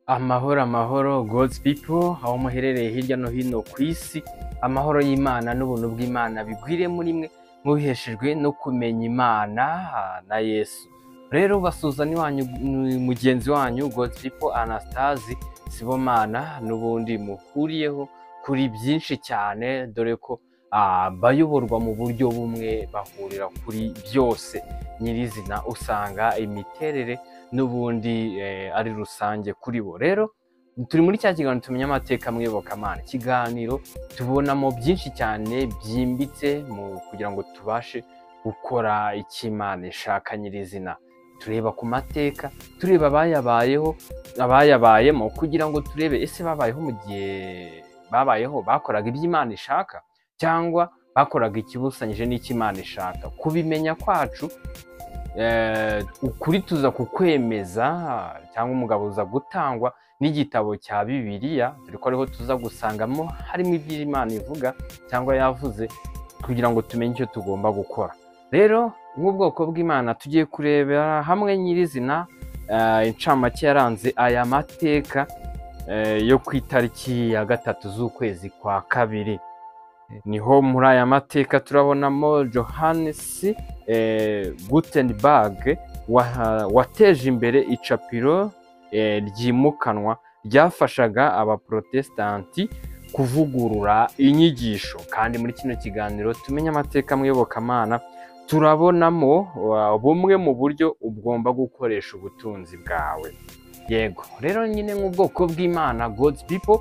Amahoro, amahoro, God's people, aho muherereye hirya no hino ku isi, amahoro y'Imana n'ubuntu bw'Imana bigwire muri mwe, mubiheshejwe no kumenya Imana na Yesu. Rero basuhuza wanyu mugenzi wanyu God's people Anastase Sibomana, n'ubundi muhuriyeho kuri byinshi cyane, dore ko bayoborwa mu buryo bumwe, bahurira kuri byose. Nyirizina usanga imiterere n'ubundi ari rusange kuri bo. Rero turi muri cya kiganiro Tumenya Amateka mu Iyobokamana, ikiganiro tubonamo byinshi cyane byimbitse mu kugira ngo tubashe gukora icyo Imana ishaka. Nyirizina tureba ku mateka, tureba abayabayeho, abayabayemo, kugira ngo turebe ese babayeho, mu gihe babayeho bakoraga ibyo Imana ishaka cyangwa bakoraga ikibusanyije n'icyo Imana ishaka. Kubimenya kwacu, ukuri tuza kukwemeza cyangwa umugabo uza gutangwa n'igitabo cya Bibiliya, dore ko ariho tuza gusangamo harimo ibyo Imana ivuga cyangwa yavuze, kugira ngo tumenye icyo tugomba gukora. Rero nk'ubwoko bw'Imana tugiye kurebera hamwe nyirizina incamake yaranze aya mateka yo ku itariki ya 3 z'ukwezi kwa kabiri. Niho muri aya mateka turabonamo Johannes Gutenberg wateje imbere icapiro ryimukanwa ryafashaga Abaprotestanti kuvugurura inyigisho. Kandi muri kino kiganiro Tumenye Amateka mu Iyobokamana turabonamo bumwe mu buryo ugomba gukoresha ubutunzi bwawe. Yego, rero nyine nk'ubwoko bw'Imana, God's people,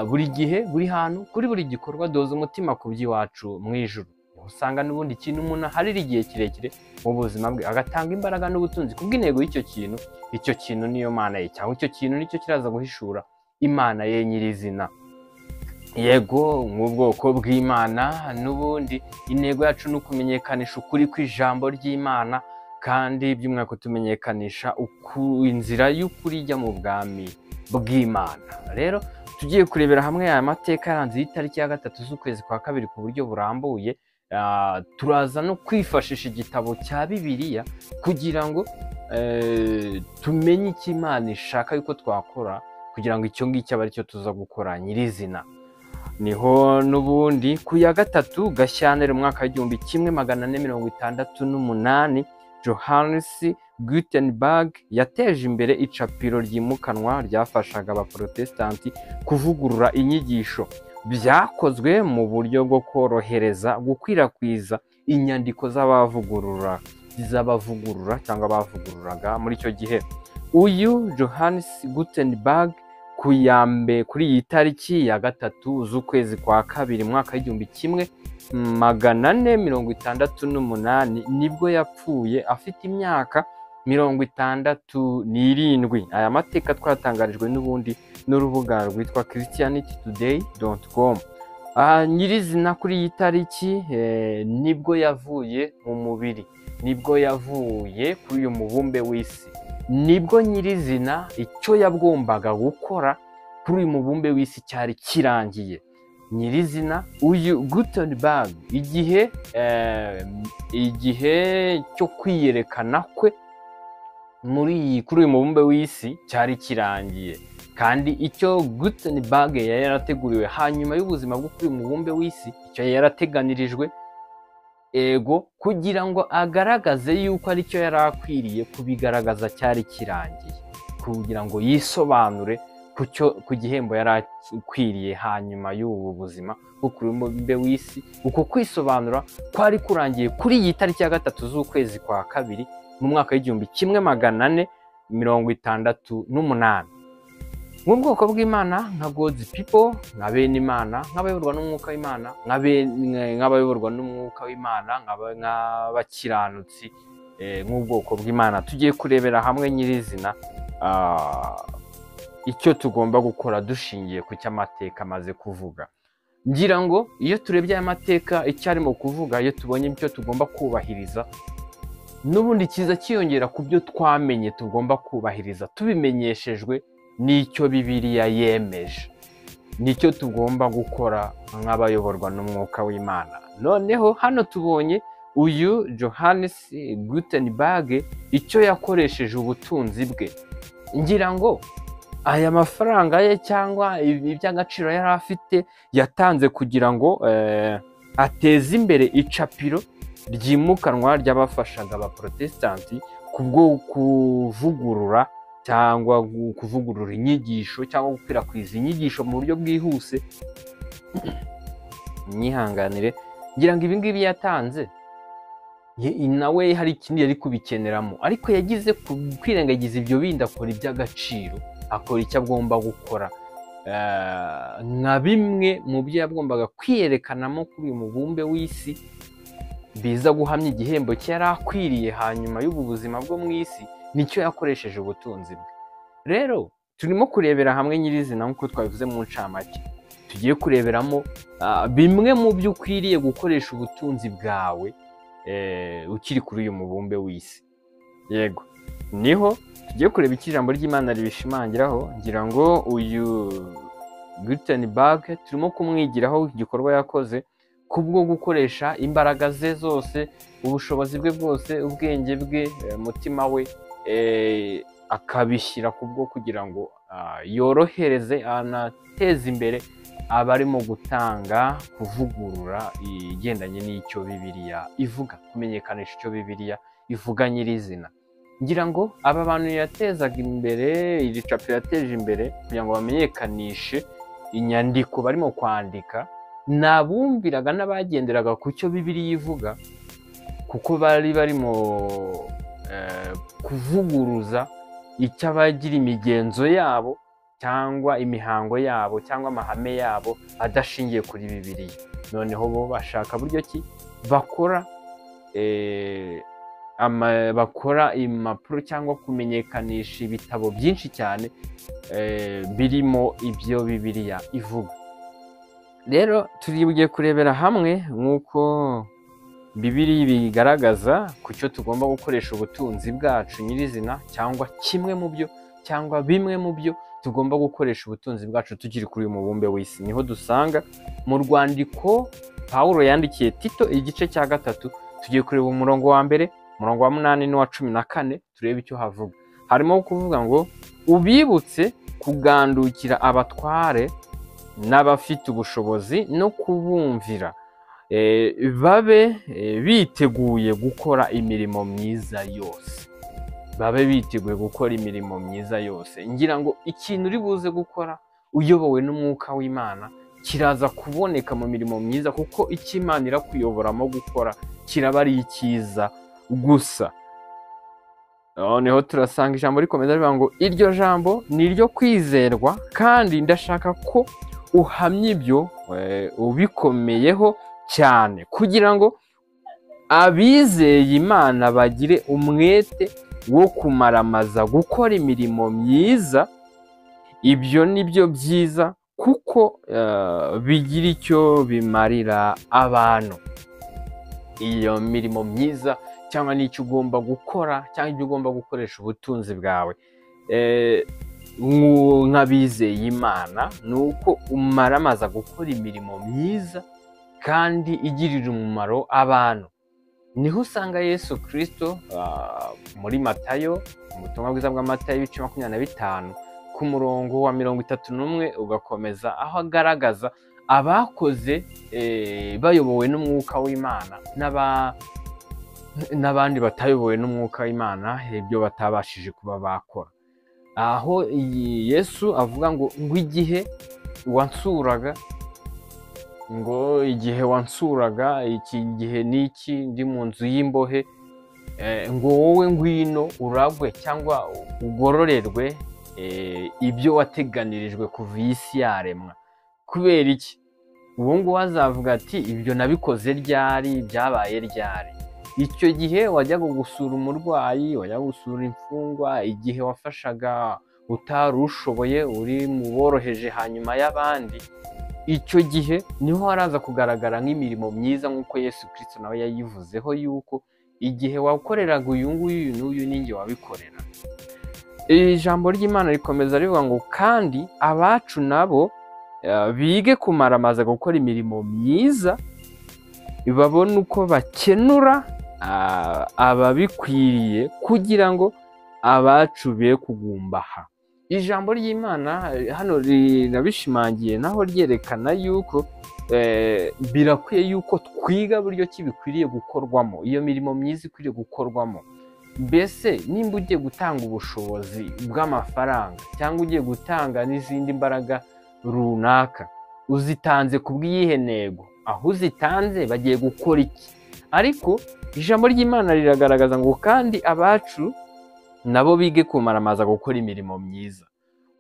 buri gihe, buri hantu, kuri buri gikorwa doza umutima ku by'iwacu mu ijuru. Usanga n'ubundi ikintu umuntu aharira igihe kirekire mu buzima bwe, agatanga imbaraga n'ubutunzi kubw'intego y'icyo kintu, icyo kintu niyo Mana ye, cyangwa icyo kintu nicyo kiraza guhishura Imana ye nyirizina. Yego, nk'ubwoko bw'Imana n'ubundi intego yacu ni ukumenyekanisha ukuri kw'ijambo ry'Imana, kandi by'umwihariko tumenyekanisha inzira y'ukuri ijya mu bwami bw'Imana. Rero tugiye kurebera hamwe aya mateka yaranze y'itariki ya 3 z'ukwezi kwa kabiri ku buryo burambuye. Turaza no kwifashisha igitabo cya Bibiliya kugira ngo tumenye icyo Imana ishaka yuko twakora, kugira ngo icyo ngicyo abe aricyo tuza gukora nyirizina. Niho n'ubundi ku ya 3 Gashyantare umwaka wa 1468, Johannes Gutenberg yateje imbere icapiro ryimukanwa ryafashaga Abaprotestanti kuvugurura inyigisho. Byakozwe mu buryo bwo korohereza gukwirakwiza inyandiko z'abavugurura cyangwa bavugururaga muri icyo gihe. Uyu Johannes Gutenberg kuri iyi tariki ya 3 z'ukwezi kwa kabiri mwaka wa 1468 nibwo yapfuye afite imyaka 67. Aya mateka twatangarijwe n'ubundi n'urubuga rwitwa christianitytoday.com. Nyirizina kuri iyi tariki nibwo yavuye mu mubiri, nibwo yavuye kuri uyu mubumbe w'isi, nibwo nyirizina icyo yagombaga gukora kuri uyu mubumbe w'isi cyari kirangiye. Nyirizina uyu Gutenberg igihe cyo kwiyerekana kwe kuri uyu mubumbe w'isi cyari kirangiye, kandi icyo Gutenberg yari yarateguriwe hanyuma y'ubuzima bwo kuri uyu mubumbe w'isi, icyo yari yarateganirijwe, ego, kugira ngo agaragaze yuko aricyo yari akwiriye kubigaragaza cyari kirangiye, kugira ngo yisobanure ku gihembo yari akwiriye hanyuma y'ubu buzima bwo kuri uyu mubumbe w'isi. Uko kwisobanura kwari kurangiye kuri iyi tariki ya 3 z'ukwezi kwa kabiri mu mwaka wa 1468. Nk'ubwoko bw'Imana, nka God's people, nka bene Imana, nk'abayoborwa n'umwuka w'Imana, nk'abayoborwa n'umwuka w'Imana, nk'abakiranutsi, nk'ubwoko bw'Imana, tugiye kurebera hamwe nyirizina icyo tugomba gukora dushingiye ku cyo amateka amaze kuvuga. Ngira ngo iyo turebye aya mateka icyo arimo kuvuga, iyo tubonye icyo tugomba kubahiriza, n'ubundi kiza kiyongera ku byo twamenye tugomba kubahiriza tubimenyeshejwe n'icyo Bibiliya yemeje, nicyo tugomba gukora nk'abayoborwa n'umwuka w'Imana. Noneho hano tubonye uyu Johannes Gutenberg icyo yakoresheje ubutunzi bwe. Ngira ngo Aya mafaranga ye cyangwa iby'agaciro yari afite yatanze kugira ngo ateze imbere icapiro ryimukanwa ry'abafashaga abaprotestanti kubwo kuvugurura cyangwa kuvugurura inyigisho cyangwa gukwirakwiza inyigisho mu buryo bwihuse. Myihanganire, ngira ngo ibi ngibi yatanze nawe hari ikindi yari kubikeneramo, ariko yagize kwirengagiza ibyo bindi, akora iby'agaciro, akora icyo agomba gukora nka bimwe mu byo yagombaga kwiyerekanamo kuri uyu mubumbe w'isi, biza guhamya igihembo cye yari akwiriye hanyuma y'ubu buzima bwo mu isi, nicyo yakoresheje ubutunzi bwe. Rero turimo kurebera hamwe nyirizina nk'uko twabivuze mu ncamake, tugiye kureberamo bimwe mu byo ukwiriye gukoresha ubutunzi bwawe ukiri kuri uyu mubumbe w'isi. Yego, niho tugiye kureba icyo ijambo ry'Imana ribishimangiraho. Ngira ngo uyu Gutenberg turimo kumwigiraho igikorwa yakoze kubwo gukoresha imbaraga ze zose, ubushobozi bwe bwose, ubwenge bwe, umutima we, akabishyira kubwo kugira ngo yorohereze anateze imbere abarimo gutanga kuvugurura igendanye n'icyo Bibiliya ivuga, kumenyekanisha icyo Bibiliya ivuga nyirizina. Ngira ngo aba bantu yatezaga imbere, iri capiro yateje imbere kugira ngo bamenyekanishe inyandiko barimo kwandika, nabumviraga n'abagenderaga ku cyo Bibiliya ivuga, kuko bari barimo kuvuguruza icyo abagira imigenzo yabo cyangwa imihango yabo cyangwa amahame yabo adashingiye kuri Bibiliya. Noneho bo bashaka buryo ki bakora bakora impapuro cyangwa kumenyekanisha ibitabo byinshi cyane birimo ibyo Bibiliya ivuga. Rero tugiye kurebera hamwe nk'uko Bibiliya bigaragaza ku cyo tugomba gukoresha ubutunzi bwacu nyirizina, cyangwa kimwe mu byo cyangwa bimwe mu byo tugomba gukoresha ubutunzi bwacu tukiri kuri uyu mubumbe w'isi. Niho dusanga mu rwandiko Pawulo yandikiye Tito igice cya 3, tugiye kureba umurongo wa 1, umurongo wa 8 n'uwa 14, turebe icyo havuga. Harimo kuvuga ngo ubibutse kugandukira abatware n'abafite ubushobozi no kubumvira, babe biteguye gukora imirimo myiza yose. Babe biteguye gukora imirimo myiza yose. Ngira ngo ikintu uri buze gukora uyobowe n'umwuka w'Imana kiraza kuboneka mu mirimo myiza, kuko icyo Imana irakuyoboramo gukora kiraba ari icyiza gusa. Noneho turasanga ijambo rikomeza rivuga ngo iryo jambo ni iryo kwizerwa, kandi ndashaka ko uhamya ibyo ubikomeyeho cyane, kugira ngo abizeye Imana bagire umwete wo kumaramaza gukora imirimo myiza. Ibyo ni byo byiza kuko bigira icyo bimarira abantu. Iyo mirimo myiza cyangwa n'icyo ugomba gukora cyangwa ibyo ugomba gukoresha ubutunzi bwawe nk'abizeye Imana, ni uko umaramaza gukora imirimo myiza kandi igirira umumaro abantu. Niho usanga Yesu Kristo muri Matayo, ubutumwa bwiza bwa Matayo ibice 25 ku murongo wa 31 ugakomeza, aho agaragaza abakoze bayobowe n'umwuka w'Imana n'abandi batayobowe n'umwuka w'Imana, ibyo batabashije kuba bakora. Aho Yesu avuga ngo igihe wansuraga, ngo igihe wansuraga iki gihe n'iki ndi mu nzu y'imbohe, ngo wowe ngwino uragwe cyangwa ugororerwe ibyo wateganirijwe kuva isi yaremwa. Kubera iki? Uwo nguwo azavuga ati ibyo nabikoze ryari, byabaye ryari? Icyo gihe wajyaga gusura umurwayi, wajyaga gusura imfungwa, igihe wafashaga utari ushoboye, uri mu boroheje hanyuma y'abandi, icyo gihe niho haraza kugaragara nk'imirimo myiza, nk'uko Yesu Kristo nawe yayivuzeho yuko igihe wakoreraga uyu nguyu n'uyu ninjye wabikorera. Ijambo ry'Imana rikomeza rivuga ngo kandi abacu nabo bige kumaramaza gukora imirimo myiza, babone uko bakenura ababikwiriye, kugira ngo abacu be kugumbaha. Ijambo ry'Imana hano rirabishimangiye, naho ryerekana yuko birakwiye yuko twiga buryo ki bikwiriye gukorwamo, iyo mirimo myiza ikwiriye gukorwamo. Mbese nimba ugiye gutanga ubushobozi bw'amafaranga cyangwa ugiye gutanga n'izindi mbaraga runaka, uzitanze ku bw'iyihe ntego? Aho uzitanze bagiye gukora iki? Ariko ijambo ry'Imana riragaragaza ngo kandi abacu nabo bige kumaramaza gukora imirimo myiza.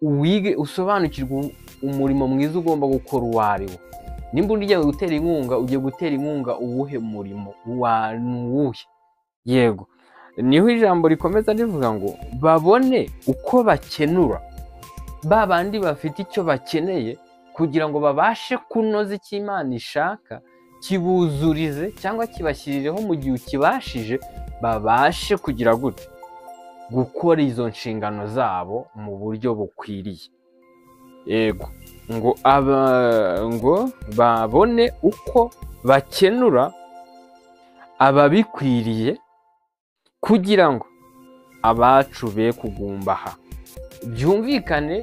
Wige usobanukirwe umurimo mwiza ugomba gukora uwo ari wo. Nimba ugiye gutera inkunga, ugiye gutera inkunga uwuhe murimo? Uwuhe? Yego, niho ijambo rikomeza rivuga ngo babone uko bakenura ba bandi bafite icyo bakeneye, kugira ngo babashe kunoza icyo Imana ishaka, kibuzurize cyangwa kibashyirireho mu gihe ukibashije, babashe kugira gute gukora izo nshingano zabo mu buryo bukwiriye. Yego, ngo ngo babone uko bakenura ababikwiriye, kugira ngo abacu be kugumbaha. Byumvikane,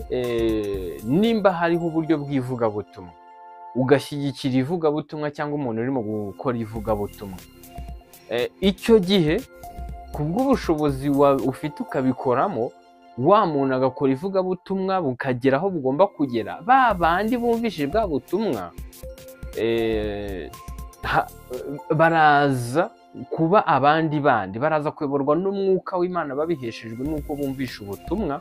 nimba hariho uburyo bw'ivugabutumwa, ugashyigikira ivugabutumwa cyangwa umuntu urimo gukora ivugabutumwa, icyo gihe kubw'ubushobozi ufite ukabikoramo, wa muntu agakora ivugabutumwa bukagera aho bugomba kugera, ba bandi bumvishije bwa butumwa baraza kuba abandi bandi, baraza kuyoborwa n'umwuka w'Imana babiheshejwe n'uko bumvisha ubutumwa.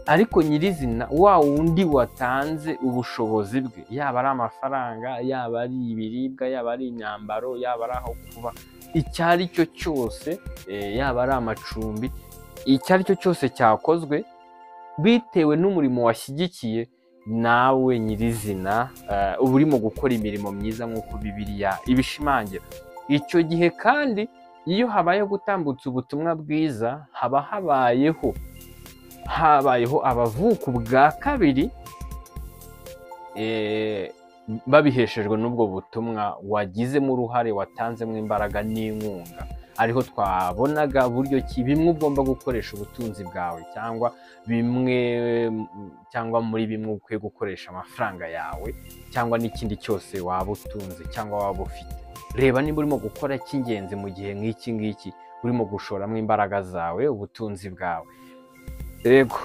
Ariko nyirizina wa wundi watanze ubushobozi bwe, yaba ari amafaranga, yaba ari ibiribwa, yaba ari imyambaro, yaba ari aho kuba, icyo ari cyo cyose, yaba ari amacumbi, icyo ari cyo cyose cyakozwe bitewe n'umurimo washyigikiye, nawe nyirizina uba urimo gukora imirimo myiza nk'uko Bibiliya ibishimangira. Icyo gihe kandi iyo habayeho gutambutsa ubutumwa bwiza, haba habayeho abavuka ubwa kabiri babiheshejwe n'ubwo butumwa wagizemo uruhare, watanzemo imbaraga n'inkunga. Ariho twabonaga buryo ki bimwe ugomba gukoresha ubutunzi bwawe, cyangwa bimwe cyangwa muri bimwe ukwiye gukoresha amafaranga yawe, cyangwa n'ikindi cyose waba utunze cyangwa waba ufite. Reba niba urimo gukora cy'ingenzi mu gihe nk'iki ngiki, urimo gushoramo imbaraga zawe, ubutunzi bwawe. Yego,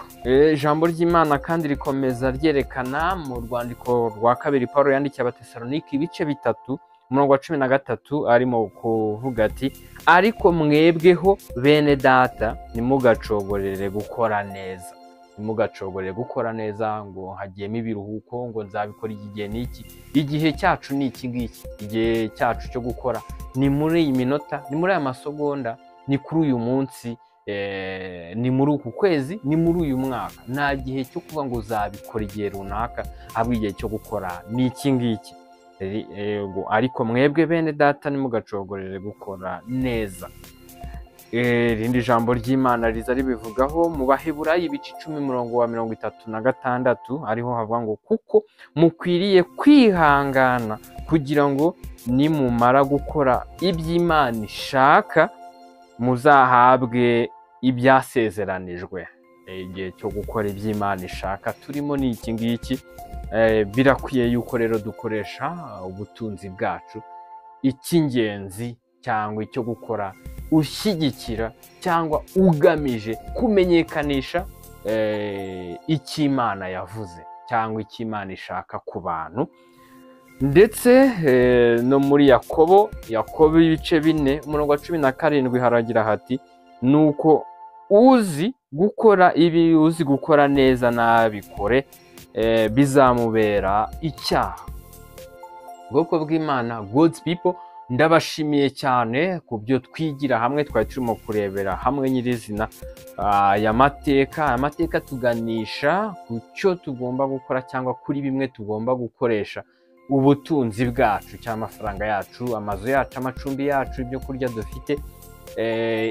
ijambo ry'Imana kandi rikomeza ryerekana mu rwandiko rwa kabiri Paulo yandikiye Abatesalonike ibice 3 umurongo wa 13, arimo kuvuga ati ariko mwebweho bene data ntimugacogorere gukora neza. Ntimugacogorere gukora neza ngo hagiyemo ibiruhuko, ngo nzabikora igihe n'iki. Igihe cyacu ni iki ngiki, igihe cyacu cyo gukora ni muri iyi minota, ni muri aya masegonda, ni kuri uyu munsi, ni muri uku kwezi, ni muri uyu mwaka. Nta gihe cyo kuvuga ngo uzabikora igihe runaka, ahubwo igihe cyo gukora ni iki ngiki. Ariko mwebwe bene data ntimugacogorere gukora neza. Irindi jambo ry'Imana riza ribivugaho mu Baheburayi ibice 10 umurongo wa 36, ariho havuga ngo kuko mukwiriye kwihangana kugira ngo nimumara gukora iby'Imana ishaka muzahabwe ibyasezeranijwe. Igihe cyo gukora iby'Imana ishaka turimo ni iki ngiki. Birakwiye yuko rero dukoresha ubutunzi bwacu icy'ingenzi cyangwa icyo gukora ushyigikira cyangwa ugamije kumenyekanisha icyo Imana yavuze cyangwa icyo Imana ishaka ku bantu. Ndetse no muri Yakobo ibice 4 umurongo wa 17 haragira hati nuko uzi gukora ibi, uzi gukora neza nabikore, bizamubera icyaha. Ubwoko bw'Imana, God's people, ndabashimiye cyane ku byo twigira hamwe. Twari turimo kurebera hamwe nyirizina aya mateka tuganisha ku cyo tugomba gukora cyangwa kuri bimwe tugomba gukoresha ubutunzi bwacu cyangwa amafaranga yacu, amazu yacu, amacumbi yacu, ibyo kurya dufite,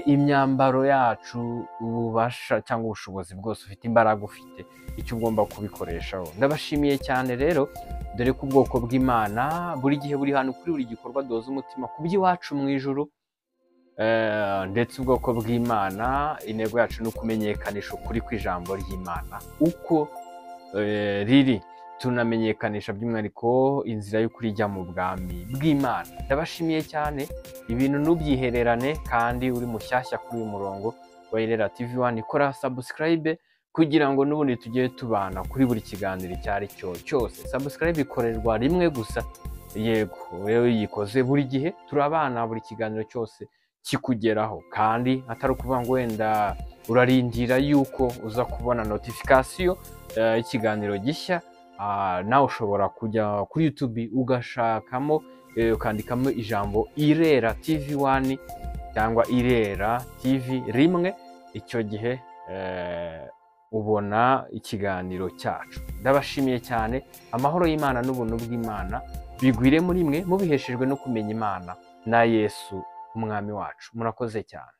imyambaro yacu, ububasha cyangwa ubushobozi bwose ufite, imbaraga ufite, icyo ugomba kubikoreshaho. Ndabashimiye cyane rero, dore ko ubwoko bw'Imana buri gihe buri hantu kuri buri gikorwa doza umutima ku by'iwacu mu ijuru. Ndetse ubwoko bw'Imana, intego yacu ni ukumenyekanisha ukuri kw'ijambo ry'Imana uko riri, tunamenyekanisha by'umwihariko inzira y'ukuri ijya mu bwami bw'Imana. Ndabashimiye cyane, ibintu ntubyihererane, kandi uri mushyashya kuri uyu murongo wa Irera TV 1, ikora subscribe kugira ngo n'ubundi tujye tubana kuri buri kiganiro icyo ari cyo cyose. Subscribe ikorerwa rimwe gusa, yego wewe yikoze buri gihe turabana, buri kiganiro cyose kikugeraho, kandi atari ukuvuga ngo wenda urarindira yuko uza kubona notification y'ikiganiro gishya. Nawe ushobora kujya kuri YouTube ugashakamo, ukandikamo ijambo Irera TV 1 cyangwa Irera TV rimwe, icyo gihe ubona ikiganiro cyacu. Ndabashimiye cyane, amahoro y'Imana n'ubuntu bw'Imana bigwire muri mwe, mubiheshejwe no kumenya Imana na Yesu umwami wacu. Murakoze cyane.